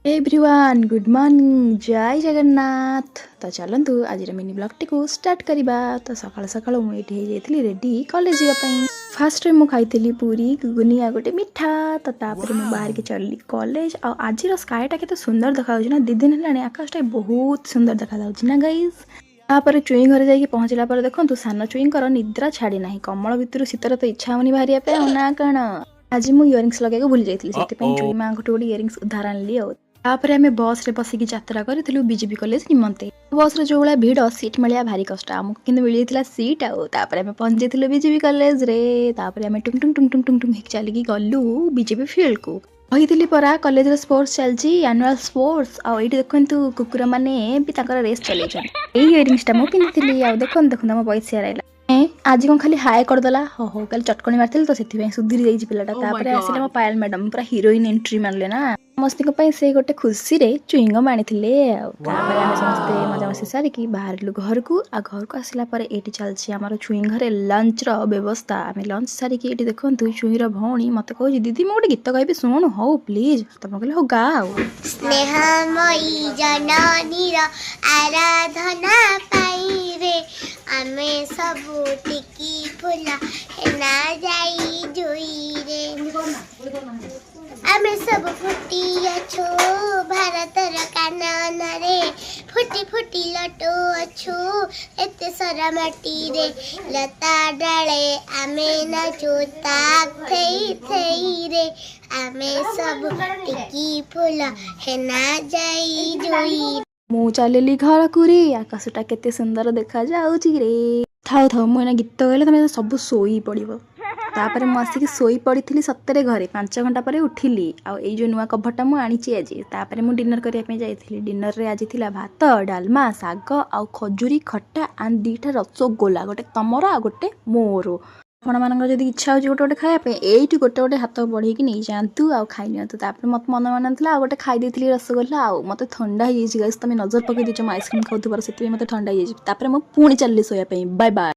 Everyone, good morning, ଜୟ ଜଗନ୍ନାଥ। ତ ଚାଲନ୍ତୁ, ଆଜିର ମିନି ବ୍ଲଗ୍ଟିକୁ ଷ୍ଟାର୍ଟ କରିବା। ତ ସକାଳୁ ସକାଳୁ ମୁଁ ଏଇଠି ହେଇଯାଇଥିଲି ରେଡ଼ି କଲେଜ ଯିବା ପାଇଁ। ଫାର୍ଷ୍ଟରେ ମୁଁ ଖାଇଥିଲି ପୁରୀ, ଘୁଗୁନି ଆଉ ଗୋଟେ ମିଠା। ତ ତାପରେ ମୁଁ ବାହାରିକି ଚାଲିଲି କଲେଜ। ଆଉ ଆଜିର ସ୍କାଏଟା କେତେ ସୁନ୍ଦର ଦେଖାଯାଉଛି ନା? 2 ଦିନ ହେଲାଣି ଆକାଶଟା ବହୁତ ସୁନ୍ଦର ଦେଖାଯାଉଛି ନା ଗାଇଜ୍? ତାପରେ ଚୁଇଁ ଘରେ ଯାଇକି ପହଞ୍ଚିଲା ପରେ ଦେଖନ୍ତୁ, ସାନ ଚୁଇଁଙ୍କର ନିଦ୍ରା ଛାଡ଼ି ନାହିଁ। କମଳ ଭିତରୁ ଶୀତରେ ତ ଇଚ୍ଛା ହେଉନି ବାହାରିବା ପାଇଁ ଆଉ, ନା କ'ଣ? ଆଜି ମୁଁ ଇୟରିଙ୍ଗସ୍ ଲଗେଇବାକୁ ଭୁଲି ଯାଇଥିଲି, ସେଥିପାଇଁ ଚୁଇଁ ମାଙ୍କଠୁ ଗୋଟେ ଇୟରିଙ୍ଗସ୍ ଉଧାର ଆଣିଲି। ଆଉ ତାପରେ ଆମେ ବସ୍ରେ ବସିକି ଯାତ୍ରା କରିଥିଲୁ ବିଜେପି କଲେଜ ନିମନ୍ତେ। ବସ୍ରେ ଯେଉଁ ଭଳିଆ ଭିଡ଼, ସିଟ୍ ମିଳିବା ଭାରି କଷ୍ଟ। ଆମକୁ କିନ୍ତୁ ମିଳିଯାଇଥିଲା ସିଟ୍। ଆଉ ତାପରେ ଆମେ ପହଞ୍ଚି ଯାଇଥିଲୁ ବିଜେପି କଲେଜରେ। ତାପରେ ଆମେ Tongue Tongue Tongue Tongue Tongue Tongue ହେଇକି ଚାଲିକି ଗଲୁ ବିଜେପି ଫିଲ୍ଡକୁ। କହିଥିଲି ପରା, କଲେଜର ସ୍ପୋର୍ଟସ ଚାଲିଛି, ଆନୁଆଲ ସ୍ପୋର୍ଟସ। ଆଉ ଏଇଠି ଦେଖନ୍ତୁ, କୁକୁରମାନେ ବି ତାଙ୍କର ରେସ୍ ଚଲେଇଛନ୍ତି। ଏଇ ଇୟରିଙ୍ଗସଟା ମୁଁ ପିନ୍ଧିଥିଲି। ଆଉ ଦେଖନ୍ତୁ ଦେଖନ୍ତୁ, ଆମ ପଇସା ଆଇଲା। ଆଜି କଣ ଖାଲି ହାଏ କରିଦେଲା? ହଉ ହଉ, କାଲି ଚଟକଣି ମାରିଥିଲି ତ, ସେଥିପାଇଁ ସୁଧୁରି ଯାଇଛି ପିଲାଟା। ତାପରେ ଆସିଲେ ମୋ ପାୟଲ ମ୍ୟାଡମ, ପୁରା ହିରୋଇନ ଏଣ୍ଟ୍ରି ମାରିଲେ ନା। ସମସ୍ତଙ୍କ ପାଇଁ ସେ ଗୋଟେ ଖୁସିରେ ଚୁଇଙ୍ଗମ୍ ଆଣିଥିଲେ। ଆଉ ତାପରେ ଆମେ ସମସ୍ତେ ମଜାମସ୍ତି ସାରିକି ବାହାରିଲୁ ଘରକୁ। ଆଉ ଘରକୁ ଆସିଲା ପରେ ଏଇଠି ଚାଲିଛି ଆମର ଚୁଇଁ ଘରେ ଲଞ୍ଚର ବ୍ୟବସ୍ଥା। ଆମେ ଲଞ୍ଚ ସାରିକି ଏଇଠି ଦେଖନ୍ତୁ, ଚୁଇଁର ଭଉଣୀ ମତେ କହୁଛି, "ଦିଦି, ମୁଁ ଗୋଟେ ଗୀତ ଗାଇବି, ଶୁଣୁ।" "ହଉ, ପ୍ଲିଜ।" ତମେ କହିଲେ, "ହଉ, ଗା।" ଆଉ ସ୍ନେହମୟୀ ଜନନୀର ଆରାଧନା ପାଇଁ ରେ, ଆମେ ସବୁ ଟିକି ଫୁଲ ହେନା ଯାଇ ଜୁଇରେ। ଆମେ ସବୁ ଫୁଟି ଅଛୁ ଭାରତର କାନନରେ, ଫୁଟି ଫୁଟି ଲଟୁ ଅଛୁ ଏତେ ସରା ମାଟିରେ। ଲତା ଡାଳେ ଆମେ ନାଚୁ ତାକ୍ ଥେଇ ଥେଇରେ, ଆମେ ସବୁ ଟିକି ଫୁଲ ହେନା ଯାଇ ଜୁଇ। ମୁଁ ଚାଲିଲି ଘରକୁ ରେ। ଆକାଶଟା କେତେ ସୁନ୍ଦର ଦେଖାଯାଉଛି ରେ। ଥାଉ ଥାଉ, ମୁଁ ଏଇନା ଗୀତ ଗାଇଲେ ତମେ ସବୁ ଶୋଇ ପଡ଼ିବ। ତାପରେ ମୁଁ ଆସିକି ଶୋଇ ପଡ଼ିଥିଲି ସତରେ ଘରେ। 5 ଘଣ୍ଟା ପରେ ଉଠିଲି। ଆଉ ଏଇ ଯେଉଁ ନୂଆ କଭରଟା ମୁଁ ଆଣିଛି ଆଜି। ତାପରେ ମୁଁ ଡିନର କରିବା ପାଇଁ ଯାଇଥିଲି। ଡିନରରେ ଆଜି ଥିଲା ଭାତ, ଡାଲମା, ଶାଗ ଆଉ ଖଜୁରୀ ଖଟା ଆଣ୍ଡ ଦୁଇଟା ରସଗୋଲା, ଗୋଟେ ତମର ଆଉ ଗୋଟେ ମୋର। ଆପଣମାନଙ୍କର ଯଦି ଇଚ୍ଛା ହେଉଛି ଗୋଟେ ଗୋଟେ ଖାଇବା ପାଇଁ, ଏଇଠି ଗୋଟେ ଗୋଟେ ହାତ ବଢ଼େଇକି ନେଇଯାଆନ୍ତୁ ଆଉ ଖାଇ ନିଅନ୍ତୁ। ତାପରେ ମୋତେ ମନ ମାନଥିଲା, ଆଉ ଗୋଟେ ଖାଇ ଦେଇଥିଲି ରସଗୋଲା। ଆଉ ମୋତେ ଥଣ୍ଡା ହେଇଯାଇଛି ଗାଇସ୍। ତମେ ନଜର ପକେଇ ଦେଇଛ ମୁଁ ଆଇସ୍କ୍ରିମ୍ ଖାଉଥିବାର, ସେଥିପାଇଁ ମୋତେ ଥଣ୍ଡା ହେଇଯାଇଛି। ତାପରେ ମୁଁ ପୁଣି ଚାଲିଲି ଶୋଇବା ପାଇଁ। Bye bye.